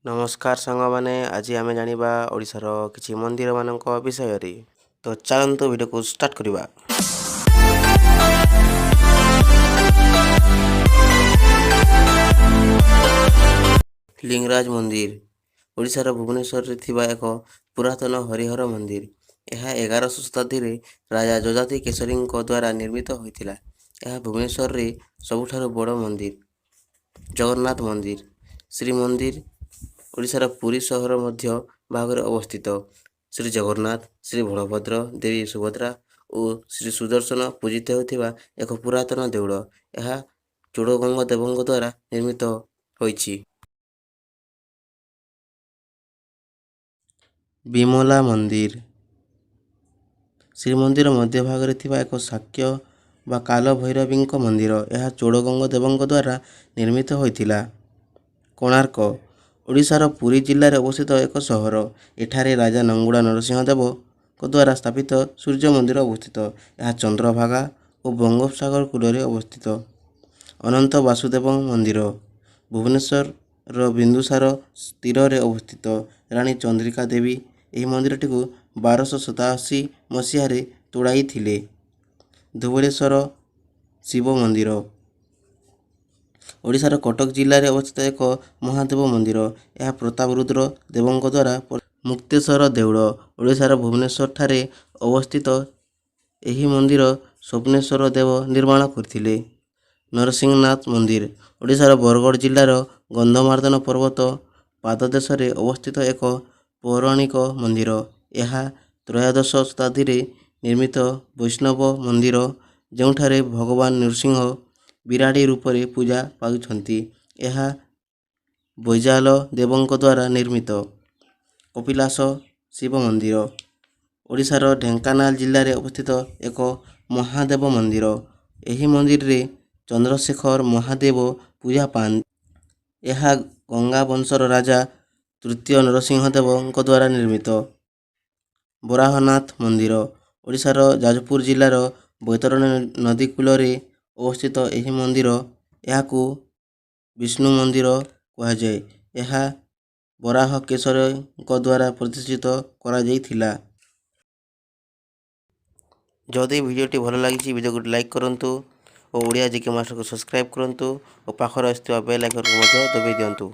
ନମସ୍କାର ସାଙ୍ଗମାନେ, ଆଜି ଆମେ ଜାଣିବା ଓଡ଼ିଶାର କିଛି ମନ୍ଦିରମାନଙ୍କ ବିଷୟରେ। ତ ଚାଲନ୍ତୁ, ଭିଡ଼ିଓକୁ ଷ୍ଟାର୍ଟ କରିବା। ଲିଙ୍ଗରାଜ ମନ୍ଦିର ଓଡ଼ିଶାର ଭୁବନେଶ୍ୱରରେ ଥିବା ଏକ ପୁରାତନ ହରିହର ମନ୍ଦିର। ଏହା 11ଶ ଶତାବ୍ଦୀରେ ରାଜା ଯଯାତି କେଶରୀଙ୍କ ଦ୍ୱାରା ନିର୍ମିତ ହୋଇଥିଲା। ଏହା ଭୁବନେଶ୍ୱରରେ ସବୁଠାରୁ ବଡ଼ ମନ୍ଦିର। ଜଗନ୍ନାଥ ମନ୍ଦିର ଶ୍ରୀମନ୍ଦିର ଓଡ଼ିଶାର ପୁରୀ ସହର ମଧ୍ୟ ଭାଗରେ ଅବସ୍ଥିତ। ଶ୍ରୀ ଜଗନ୍ନାଥ, ଶ୍ରୀ ବଳଭଦ୍ର, ଦେବୀ ସୁଭଦ୍ରା ଓ ଶ୍ରୀ ସୁଦର୍ଶନ ପୂଜିତ ହେଉଥିବା ଏକ ପୁରାତନ ଦେଉଳ। ଏହା ଚୋଡ଼ଗଙ୍ଗ ଦେବଙ୍କ ଦ୍ୱାରା ନିର୍ମିତ ହୋଇଛି। ବିମଲା ମନ୍ଦିର ଶ୍ରୀମନ୍ଦିର ମଧ୍ୟଭାଗରେ ଥିବା ଏକ ଶାକ୍ୟ ବା କାଲ ଭୈରବୀଙ୍କ ମନ୍ଦିର। ଏହା ଚୋଡ଼ଗଙ୍ଗ ଦେବଙ୍କ ଦ୍ୱାରା ନିର୍ମିତ ହୋଇଥିଲା। କୋଣାର୍କ ଓଡ଼ିଶାର ପୁରୀ ଜିଲ୍ଲାରେ ଅବସ୍ଥିତ ଏକ ସହର। ଏଠାରେ ରାଜା ନଙ୍ଗୁଳା ନରସିଂହ ଦେବଙ୍କ ଦ୍ୱାରା ସ୍ଥାପିତ ସୂର୍ଯ୍ୟ ମନ୍ଦିର ଅବସ୍ଥିତ। ଏହା ଚନ୍ଦ୍ରଭାଗା ଓ ବଙ୍ଗୋପସାଗର କୂଳରେ ଅବସ୍ଥିତ। ଅନନ୍ତ ବାସୁଦେବ ମନ୍ଦିର ଭୁବନେଶ୍ୱରର ବିନ୍ଦୁସାର ତୀରରେ ଅବସ୍ଥିତ। ରାଣୀ ଚନ୍ଦ୍ରିକା ଦେବୀ ଏହି ମନ୍ଦିରଟିକୁ 1287 ମସିହାରେ ତୋଳାଇଥିଲେ। ଧବଳେଶ୍ୱର ଶିବ ମନ୍ଦିର ଓଡ଼ିଶାର କଟକ ଜିଲ୍ଲାରେ ଅବସ୍ଥିତ ଏକ ମହାଦେବ ମନ୍ଦିର। ଏହା ପ୍ରତାପରୁଦ୍ର ଦେବଙ୍କ ଦ୍ୱାରା। ମୁକ୍ତେଶ୍ୱର ଦେଉଳ ଓଡ଼ିଶାର ଭୁବନେଶ୍ୱରଠାରେ ଅବସ୍ଥିତ। ଏହି ମନ୍ଦିର ସ୍ୱପ୍ନେଶ୍ୱର ଦେବ ନିର୍ମାଣ କରିଥିଲେ। ନରସିଂହନାଥ ମନ୍ଦିର ଓଡ଼ିଶାର ବରଗଡ଼ ଜିଲ୍ଲାର ଗନ୍ଧମାର୍ଦ୍ଦନ ପର୍ବତ ପାଦଦେଶରେ ଅବସ୍ଥିତ ଏକ ପୌରାଣିକ ମନ୍ଦିର। ଏହା ତ୍ରୟୋଦଶ ଶତାବ୍ଦୀରେ ନିର୍ମିତ ବୈଷ୍ଣବ ମନ୍ଦିର, ଯେଉଁଠାରେ ଭଗବାନ ନୃସିଂହ ବିରାଡ଼ି ରୂପରେ ପୂଜା ପାଉଛନ୍ତି। ଏହା ବୈଜାଲ ଦେବଙ୍କ ଦ୍ୱାରା ନିର୍ମିତ। କପିଳାସ ଶିବ ମନ୍ଦିର ଓଡ଼ିଶାର ଢେଙ୍କାନାଳ ଜିଲ୍ଲାରେ ଅବସ୍ଥିତ ଏକ ମହାଦେବ ମନ୍ଦିର। ଏହି ମନ୍ଦିରରେ ଚନ୍ଦ୍ରଶେଖର ମହାଦେବ ପୂଜା ପାଆନ୍ତି। ଏହା ଗଙ୍ଗା ବଂଶର ରାଜା ତୃତୀୟ ନରସିଂହ ଦେବଙ୍କ ଦ୍ୱାରା ନିର୍ମିତ। ବରାହନାଥ ମନ୍ଦିର ଓଡ଼ିଶାର ଯାଜପୁର ଜିଲ୍ଲାର ବୈତରଣୀ ନଦୀ କୂଳରେ ଅବସ୍ଥିତ ଏହି ମନ୍ଦିର। ଏହାକୁ ବିଷ୍ଣୁ ମନ୍ଦିର କୁହାଯାଏ। ଏହା ବରାହ କେଶରୀଙ୍କ ଦ୍ୱାରା ପ୍ରତିଷ୍ଠିତ କରାଯାଇଥିଲା। ଯଦି ଭିଡ଼ିଓଟି ଭଲ ଲାଗିଛି, ଭିଡ଼ିଓକୁ ଲାଇକ୍ କରନ୍ତୁ ଓ ଓଡ଼ିଆ ଜିକେ ମାଷ୍ଟରକୁ ସବସ୍କ୍ରାଇବ୍ କରନ୍ତୁ ଓ ପାଖରେ ଆସିଥିବା ବେଲ୍ ଆଇକନ୍କୁ ମଧ୍ୟ ଦବାଇ ଦିଅନ୍ତୁ।